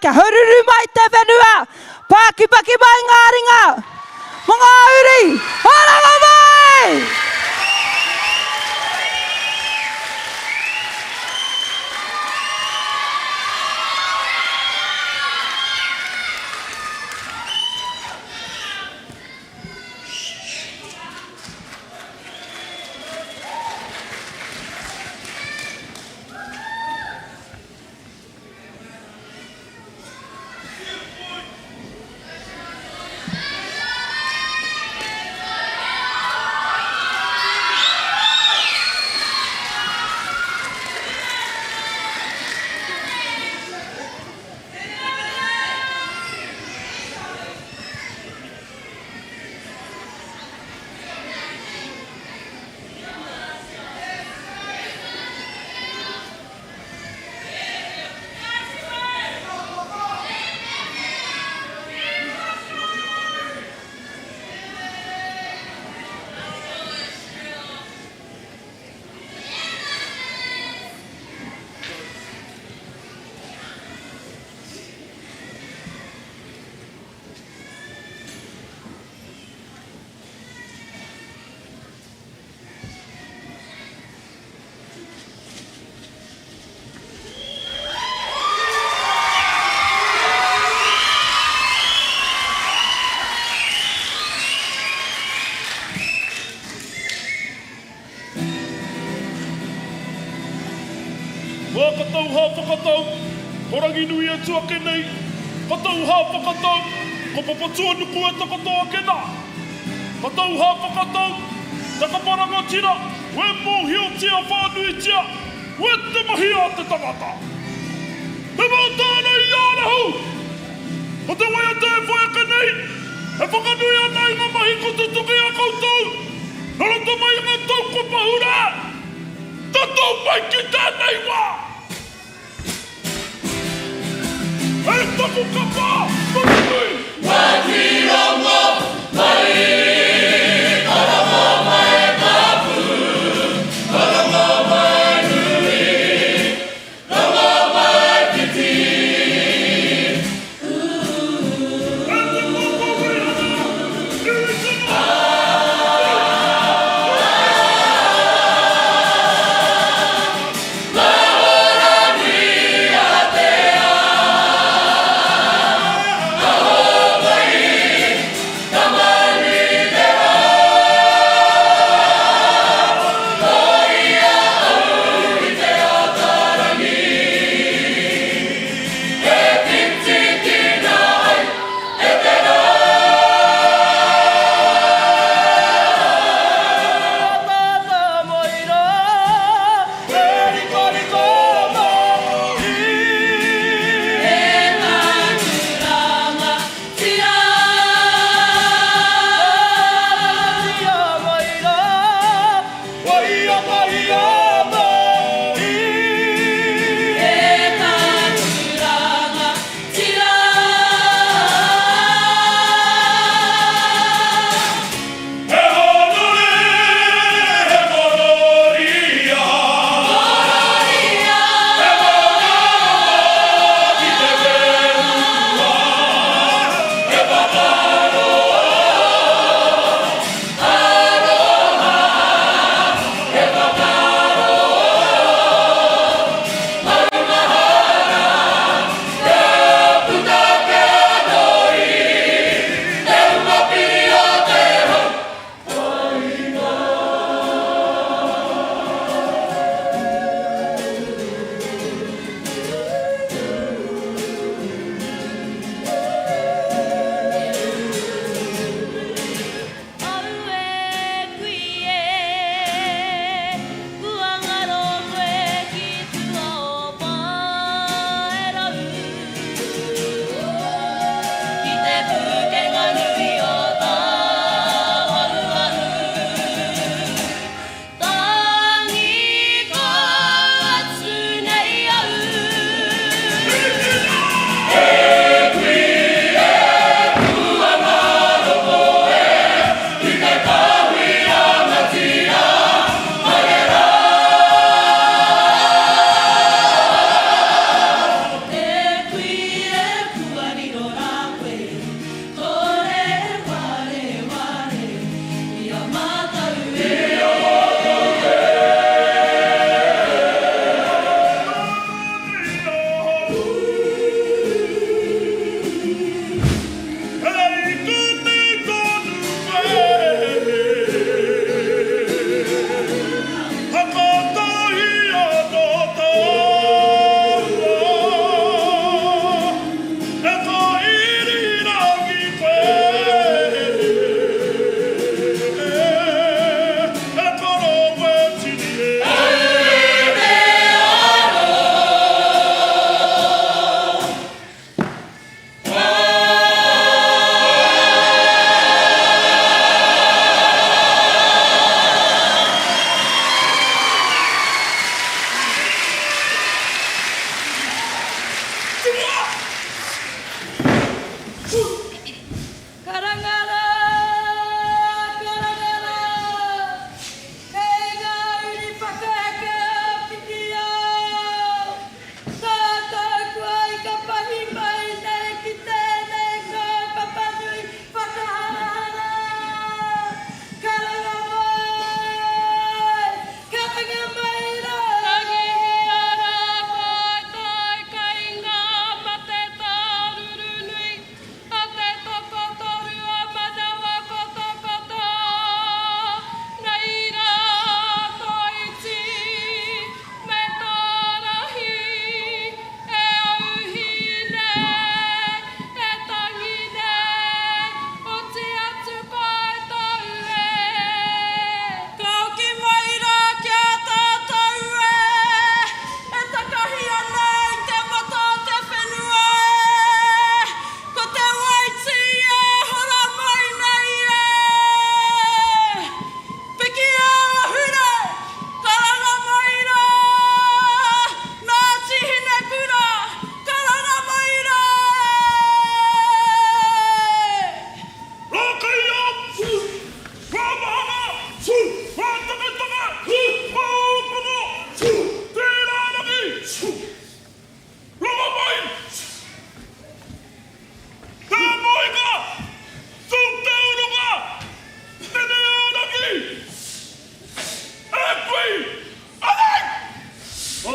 kia haruru mai te whenua, pākipaki mai ngā ringa mō ngā uri o Rongomai! Wā ka tau hā whakatau, ko Ranginui e tu ake nei, ka tau hā whakatau, ko Papatuanuku e takoto ake nā. Ka tau hā whakatau, te kapa rangatira, we mōhiotia whānuitia, we te mahi a te tangata. Te mau tāna i ārahu! Ko te waiata e whai ake nei, e whakanui ana i ngā mahi kua tutuki a koutou, nō roto mai i ngā tau kua pahure, tatū mai ki tēnei wā. E taku kapa, Maranui! Ngāti Rongo mai, karanga mai tapu, karanga mai nui, ranga mai whiti. E te kōkō Reihana, nui tonu! Ngā hora nui a te ao, ka homai.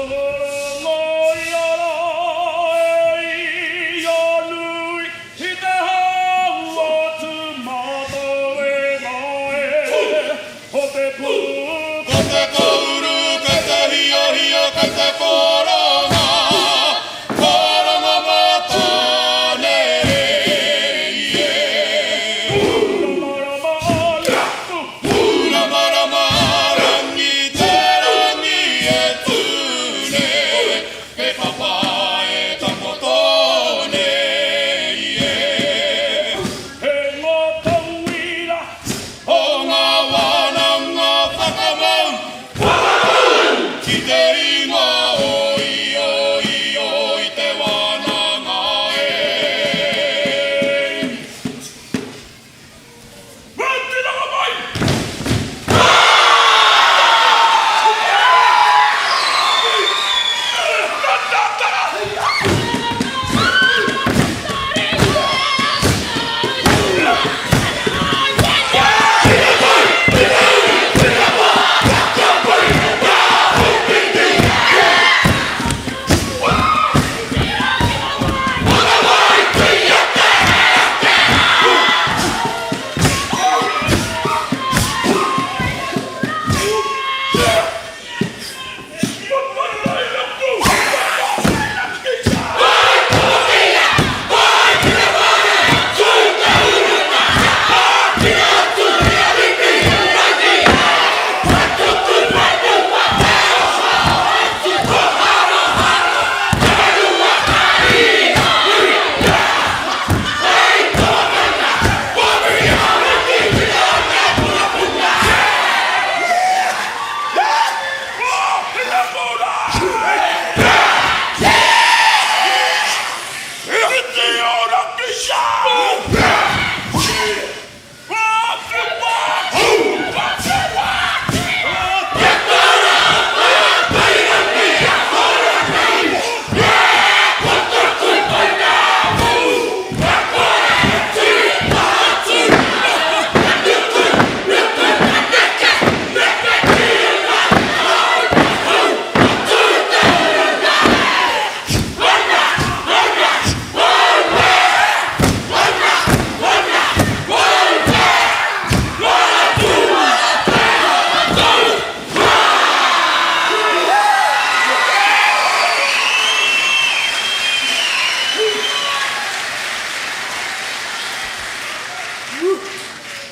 Ko te kouru kei te hiahia kei te koranga, koranga mā Tāne e. Hura marama rangi te rangi e tū nei, kei papa e takoto nei e. He ngā tauira O ngā wānanga whakamau ki te ingoa o Io, Io i te wānanga e. Rangatira mai!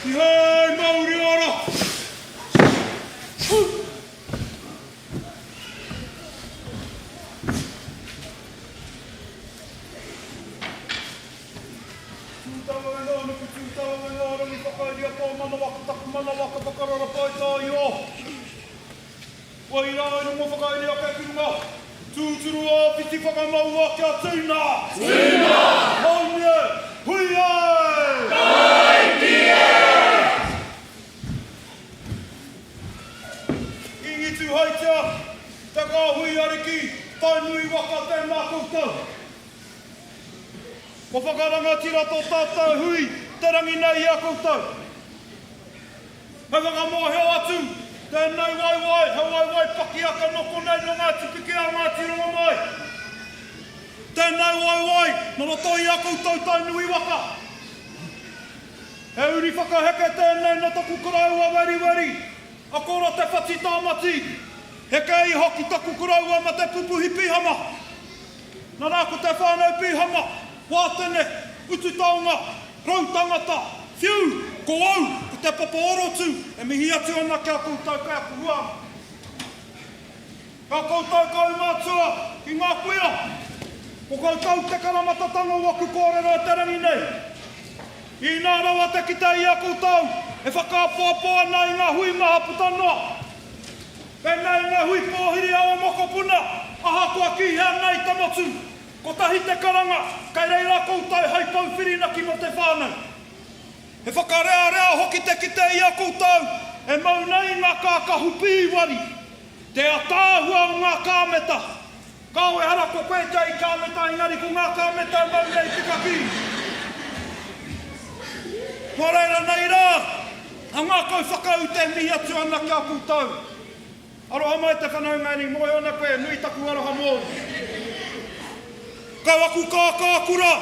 Tihei mauri ora! Tūtanga e ngā nuku, tūtanga e ngā rangi whakairia tō manawa ko taku manawa ka whakarara pai tā i o. Wai rā i rongo whakairi ake ki runga, tūturu ā whiti whakamaua kia tīna! Tīna! Haumi e! Hui ai! Taiki e! Kingi Tūheitia, te kāhui ariki, Tainui waka tēnā koutou. Kua whakarangatira tō tātou hui te rangi nei i a koutou. He whakamōhio atu tēnei waewae, he waewae pakiaka nō konei nō Ngāti Pikiao, Ngāti Rongomai. Tēnei waewae nō roto i a koutou Tainui waka. He uri whakaheke tēnei nō taku koroua weriweri, a Koro Te Whati Tāmati. Heke iho ki taku koroua ma Te Pupuhi Pihama. Nana ko te whānau Pihama, Wātene, Utu Taonga, Rau Tangata, Whiu, ko au, ko Te Papa Orotu, e mihi atu ana ki a koutou kei aku huānga. Ki a koutou kaumātua, ki ngā kuia, ko koutou te karamatatanga o aku kōrero e te rangi nei. Inā rawa te kite i a koutou e whakaapoapo ana i ngā hui maha puta noa. Pēnei i ngā hui pōhiri a ō mokopuna, ahakoa ki hea nei te motu, kotahi te karanga, kei reira koutou hei pou whirinaki mō te whānau. He whakarearea hoki te kite i a koutou e mau nei i ngā kākahu pīwari, te ataahua o ngā kāmeta. Kāo ehara ko koe te i kāmeta engari ko ngā kāmeta e mau nei te kakī. Nō reira nei rā, a ngākau whakaute e mihi atu ana ki a koutou. Aroha mai te whanaunga e mōhio ana koe, nui taku aroha mōu. Kau aku kākākura,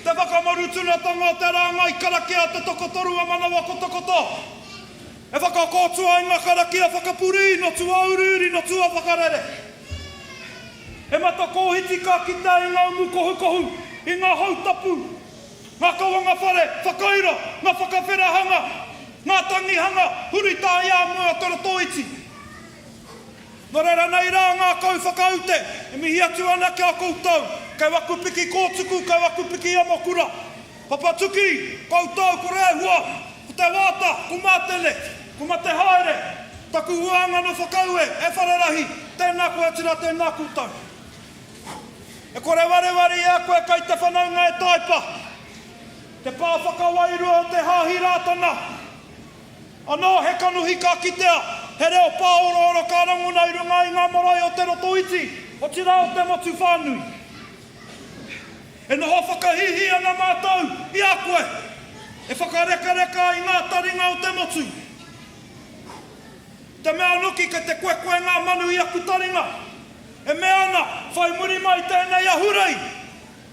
te whakamarutunatanga o te rāngai karakia te tokotoru a manawa kotokoto. E whakakōtua ai ngā karakia whakapurī no tuauriuri no tuawhakarere. He matakōhiti ka kitea i ngā umu kohukohu, i ngā hau tapu, ngā kawanga whare, whakairo, ngā whakawherahanga, ngā tangihanga, huri tāiāmua o Te Rotoiti. Nō reira nei rā ngā kau whakaute e mihi atu ana ki a koutou, kei waku piki kōtuku, kei waku piki amokura. Papatuki, koutou ko Rehua, ko Te Wāta, ko Mātene, ko Matehaere, taku huānga nō Whakaue, e Wharerahi, tēnā koe atu rā, tēnā koutou. E kore wareware i a koe kai te whanaunga e Taepa, te pā whakawairua o te Hāhi Rātana. Anō he kanohi ka kitea, he reo pāorooro ka rangona i runga i ngā marae o Te Rotoiti, otirā o te motu whānui. E noho whakahīhī ana mātou i a koe, e whakarekareka i ngā taringa o te motu. Te mea noki kei te koekoe ngā manu i aku taringa, e mea ana, whai muri mai tēnei ahurei,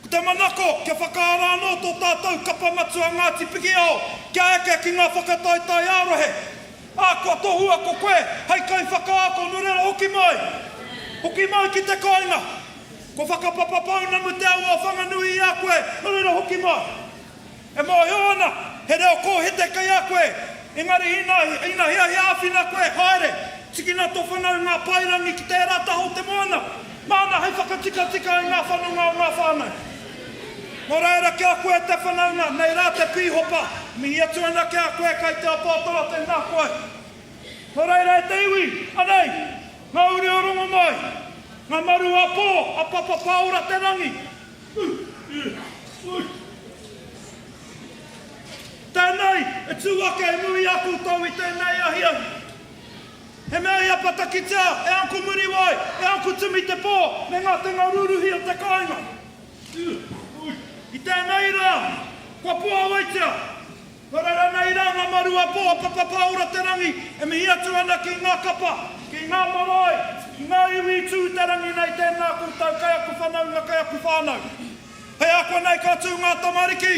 Ko te manako kia whakaara anō tō tātou kapa matua Ngāti Pikiao kia eke ki ngā whakataetae ā-rohe. Ā, kua tohua ko koe hei kaiwhakaako nō reira hoki mai! Hoki mai ki te kāinga! Kua whakapapa pounamu te awa o Whanganui i a koe, nō reira hoki mai! E mōhio ana, he reo kōhete kei a koe, engari ina, ina hiahia āwhina koe, haere, tikina tō whanaunga a Paerangi ki tērā taha o te moana, māna hei whakatikatika i ngā whanonga o ngā whānau. Nō reira ki a koe te whanaunga, nei rā te pīhopa, mihi atu ana ki a koe kai te Apoatara tēnā koe. Nō reira e te iwi, anei, ngā uri o Rongomai, ngā maru a pō, a Papa Pāora te rangi, Tēnei e tū ake i muri i a koutou i tēnei ahiahi. He mea i apatakitia e Uncle Muriwai, e Uncle Timi Te Pō me ngā tenga rūruhi o te kāinga. I tēnei rā, kua puāwaitia. Nō reira nei rā ngā maru a Pō, a Papa Pāora Te Rangi e mihi atu ana ki ngā kapa, ki ngā marae, ki ngā iwi i tū i te rangi nei, tēnā koutou, kei aku whanaunga, kei aku whānau. Hei a konei ka tū ngā tamariki,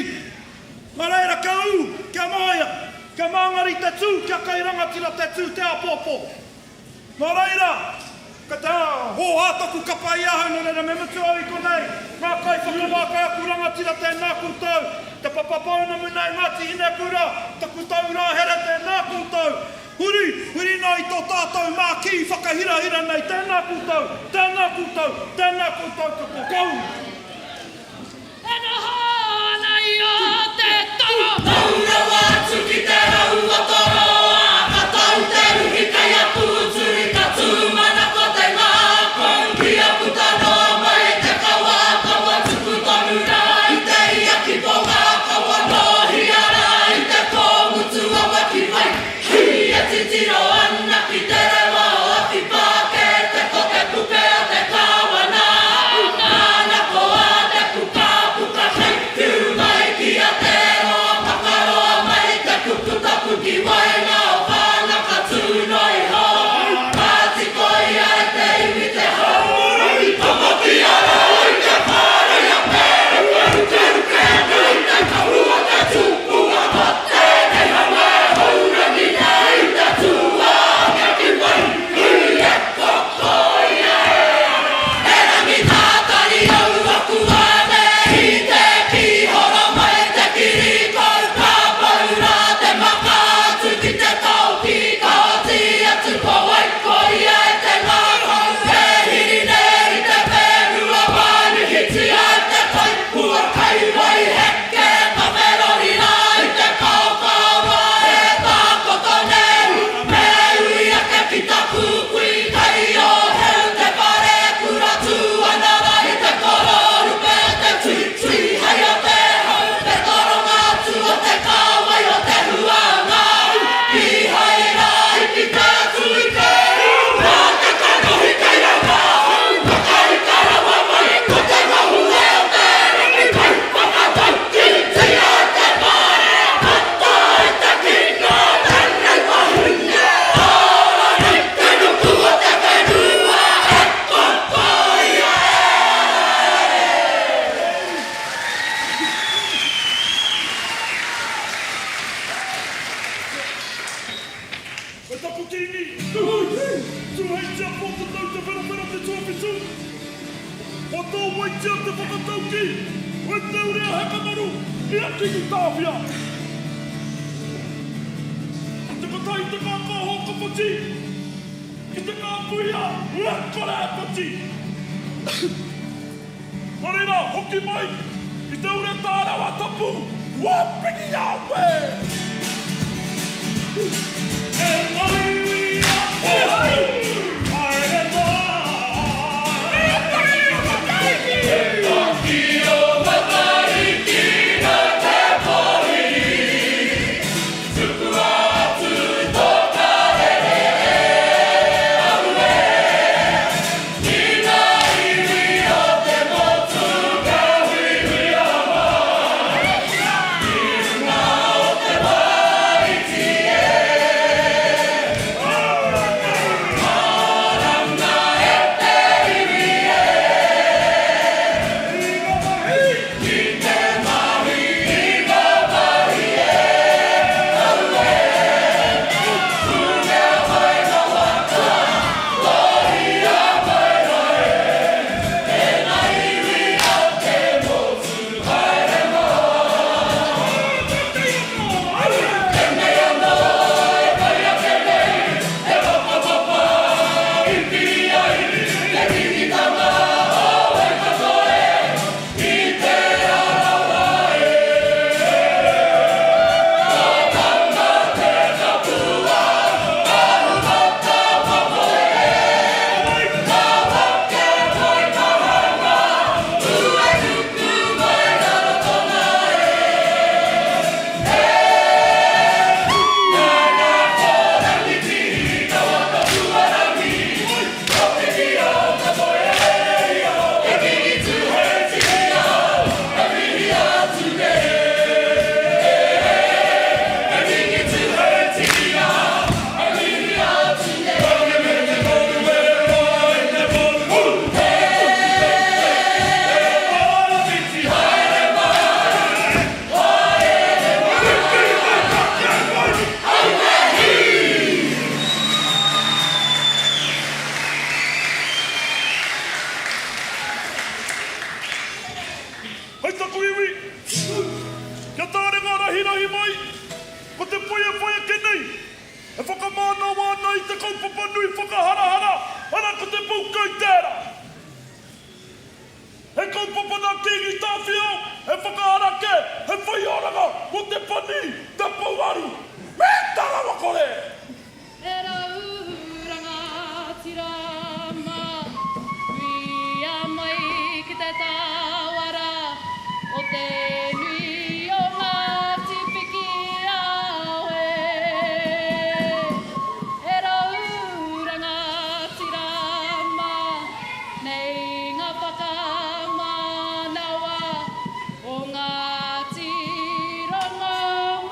nō reira kia ū, kia māia, kia māngari te tū, kia kai rangatira te tū te āpōpō. Nō reira, ka te hōhā taku kapa i ahau, nō reira me mutu au i konei, ngā kaiwhakawā kei aku rangatira tēnā koutou, te papa pounamu nei Ngāti Hinekura, taku taurā here tēnā koutou, huri, huri nei tō tātou mākī whakahirahira nei tēnā koutou, tēnā koutou, tēnā koutou katoa. Ka uru. E noho ana i o te toro. Tau rawa atu ki te rau o Toroa, ka tau te ruhi kei a Pūturi, ka tūmanako te ngākau, kia puta noa mai te kawa, kawa tuku tonu rā i te ia ki Ponga, kawa nōhia rā i te kōngutu awa ki wai, ki e titiro ana ki te rewa o Awhipākē, te koke puke a te Kāwana, nāna ko a te pukapuka hei whiu mai ki a Te Roa. Kua tōwaitia te whakataukī, Koe te ure a Hekamaru, i a Kingi Tāwhia. Ki te kotahi te kākāho ka whati, ki te kāpuia, e kore e whati. Nō reira, hoki mai ki te ure tārewa tapu, kua piki a koe! E ngaiwi a koe! Haere mai! E taki o Matariki nā te pōhiri, tukua atu tō karere e aue, ki ngā iwi o te motu ka huihuia mai, ki runga o te wāiti e. Maranga e te iwi e. Ki te mahi i ngā mahi e, aue. Kunea mai ngā waka, tōia mai rā e. E ngā iwi o te motu haere mai. Tēnei anō e whai ake nei, he whakapapa i piri ai te Kīngitanga o Waikato e, i Te Arawa e. Ka tanga te kapua, ka hungata papo e, ka wake mai ka hanga, uenuku mai Rarotonga e. Nana ko Rangitihi, ka waka puarangi, ko Pikiao, ka toe e Kingi Tūheitia, e mihi atu nei. E Kingi Tūheitia, e mihi atu nei. Haere mai, haere mai. Auehi! Hei taku iwi, kia tāre ngā rahirahi mai, ko te pai e whai ake nei, e whakamānawa ana i te kaupapa nui whakaharahara, arā ko te poukai tērā. He kaupapa nā Kīngi Tāwhiao he whakaarake, he whai oranga mō te pani, te pouaru, me te rawakore! E rau rangatira mā, huia mai ki te tāwara o te nui o Ngāti Pikiao e. E rau rangatira mā, nei ngā whakamanawa o Ngāti Rongomaiwahine.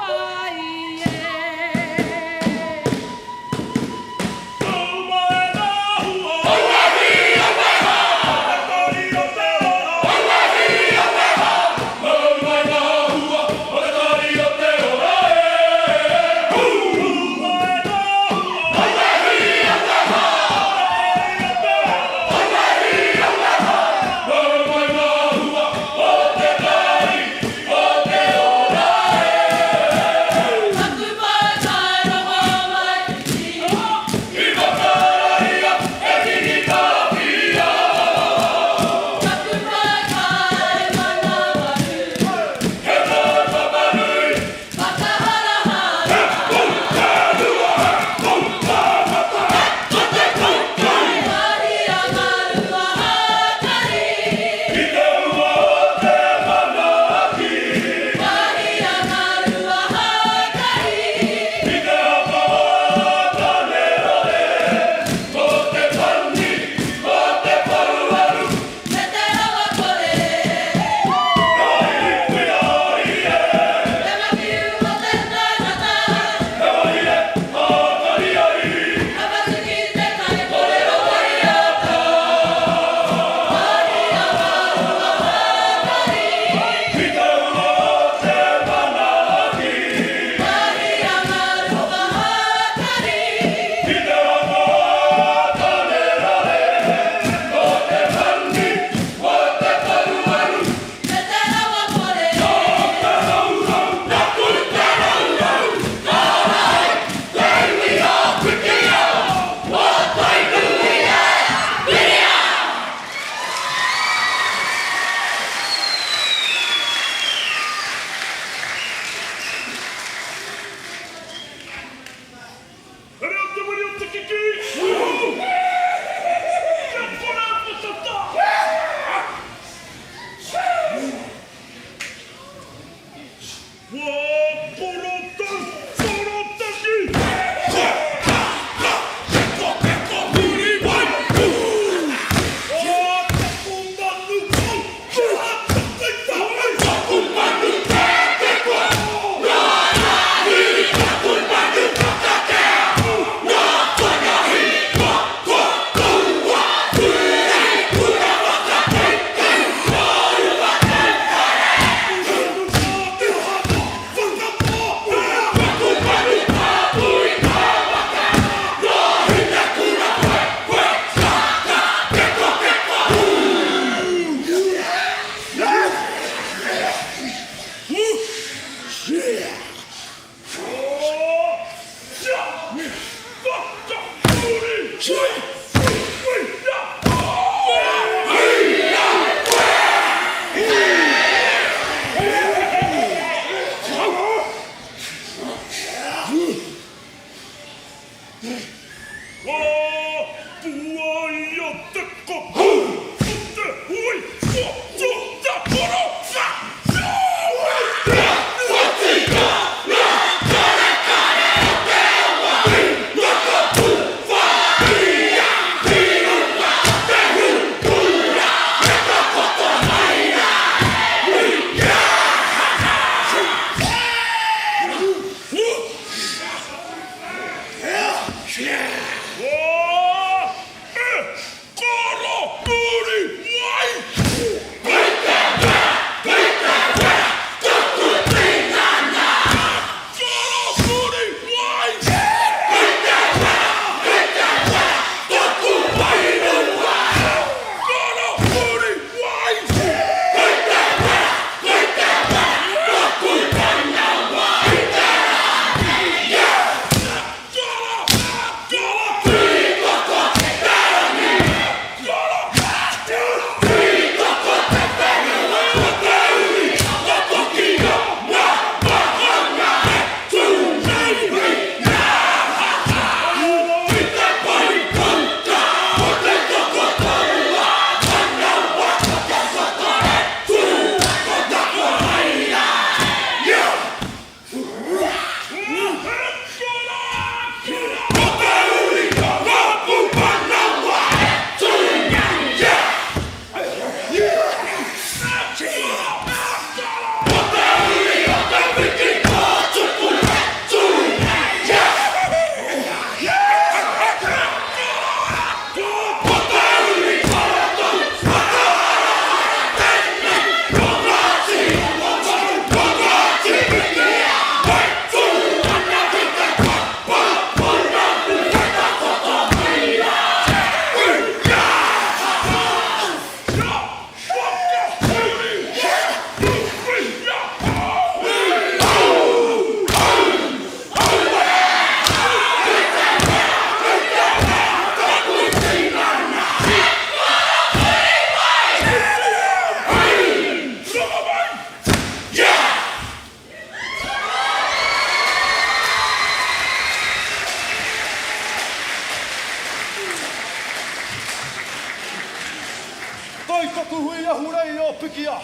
Kai taku hui ahurei o Pikia,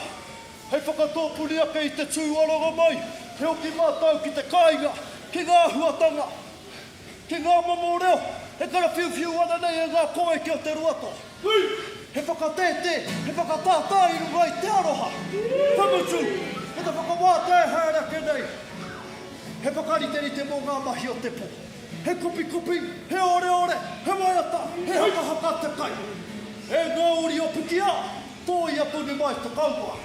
hei whakatōpuni ake i te tū aronga mai, he hoki mātou ki te kāinga, ki ngā āhuatanga, ki ngā momo reo e karawhiuwhiu ana nei e ngā kōeke o te Ruato. He whakatētē, he whakatātā i runga i te aroha. Ka mutu, ko te whakawātea e haere ake nei, he whakariterite mō ngā mahi o te pō. He kopikopi, he oreore, he waiata, he hakahaka te kai. E ngā uri o Pikiā, tōia tonu mai te kauae.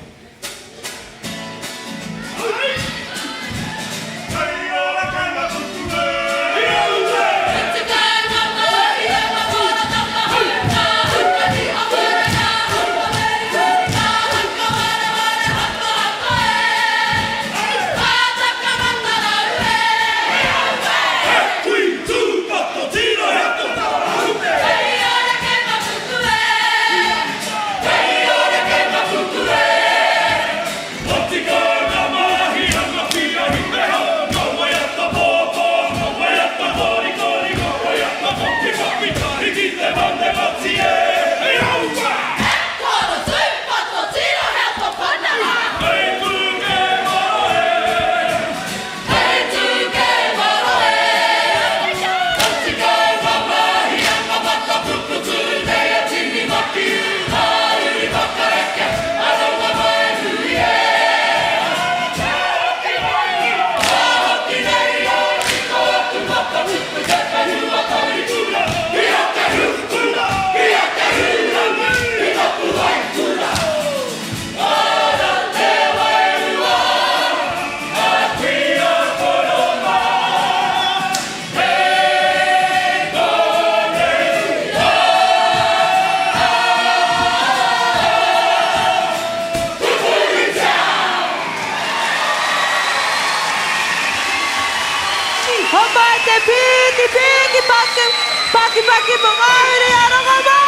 Homai te piki piki paki paki paki mo ngā uri a Rongomai!